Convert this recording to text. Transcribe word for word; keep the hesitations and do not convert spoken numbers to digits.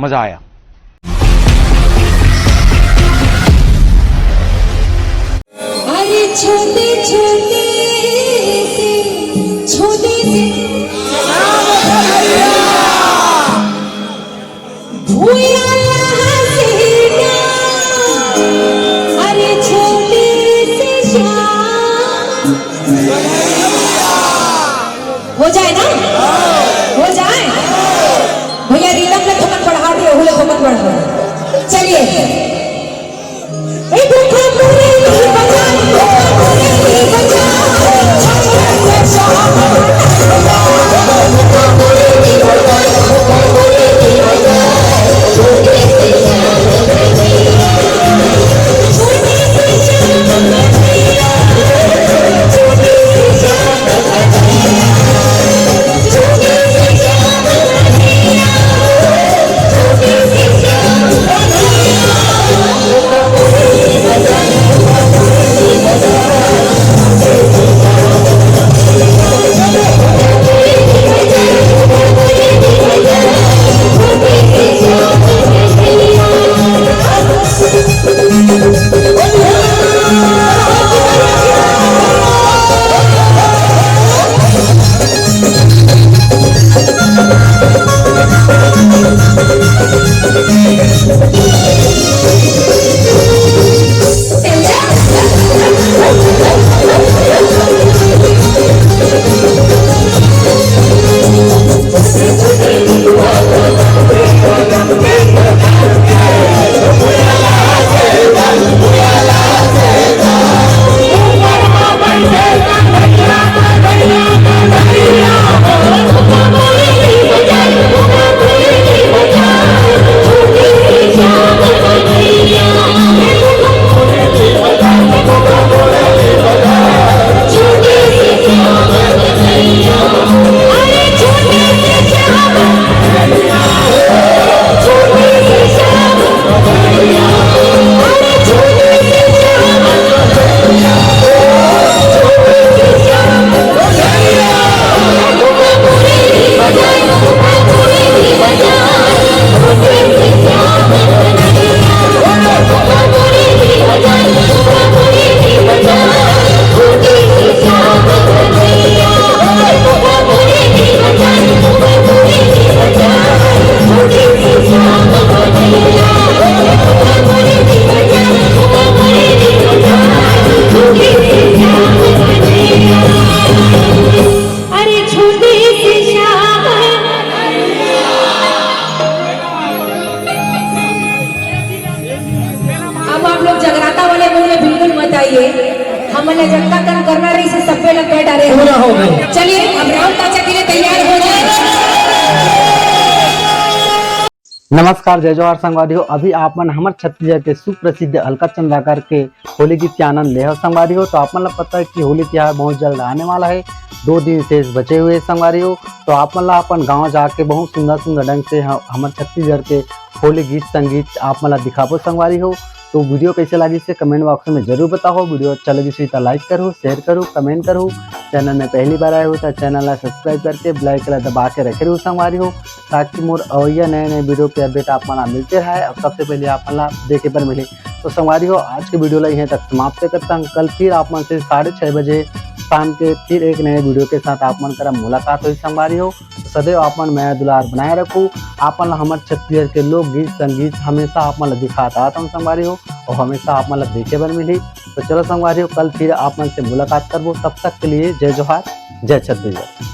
मजा आया। अरे छोटे छोटे से, छोटे से भूया लहसेगा। अरे छोटे से श्याम। हो जाए ना, हो जाए। भैया रिदम में थोकन बढ़ा दिए, हुले थोकन बढ़ा। चलिए। ए, देखो, पूरे नहीं बजा, पूरे नहीं बजा। अरे छोटे से श्याम। अब आप लोग जगराता वाले मुंह में बिल्कुल मत आइए। हमन ला जतका कन करना रहिस हे, सब्बे ला कर डारे हो। पूरा हो गए। चलिए, अब राहुल चाचा के लिए तैयार हो जाए। नमस्कार, जय जोहार संगवारी हो। अभी आप मन हमर छत्तीसगढ़ के सुप्रसिद्ध अलका चंद्राकर के होली गीत के आनंद ले हव संगवारी हो। तो आप मन ला पता है कि होली तिहार बहुत जल्द आने वाला है, दो दिन शेष बचे हुए हैं संगवारी हो। तो आप मन ला अपन गांव जाके बहुत सुंदर सुंदर ढंग से ह-, हमर छत्तीसगढ़ के होली गीत संगीत आप मन ला दिखाबो संगवारी हो। तो वीडियो कैसे लागिस हे कमेंट बॉक्स में जरूर बताओ। वीडियो अच्छा लगिस होही त लाइक करो, शेयर करो, कमेंट करो। चैनल में पहली बार आए हो तो चैनल ला सब्सक्राइब करके बेल आइकन ला दबा के रखे रहो संगवारी हो, ताकि मोर अवैया नए नए वीडियो के अपडेट आप मन ला मिलते रहे और सबसे पहले आप मन ला देखे बर मिले। तो संगवारी हो, आज के वीडियो ला यहीं तक समाप्त करता हूँ। कल फिर आप मन से साढ़े छः बजे शाम के फिर एक नए वीडियो के साथ आप मन करा मुलाकात होही संगवारी हो। तो सदैव आप मन मया दुलार बनाए रखो। आप मन ला हमर छत्तीसगढ़ के लोकगीत संगीत हमेशा आप मन ला दिखात आत हूँ संगवारी हो, और हमेशा आप मन ला देखे बर मिलही। तो चलो संगवारी हो, कल फिर आप मन से मुलाकात करबो। तब तक के लिए जय जोहार, जय छत्तीसगढ़।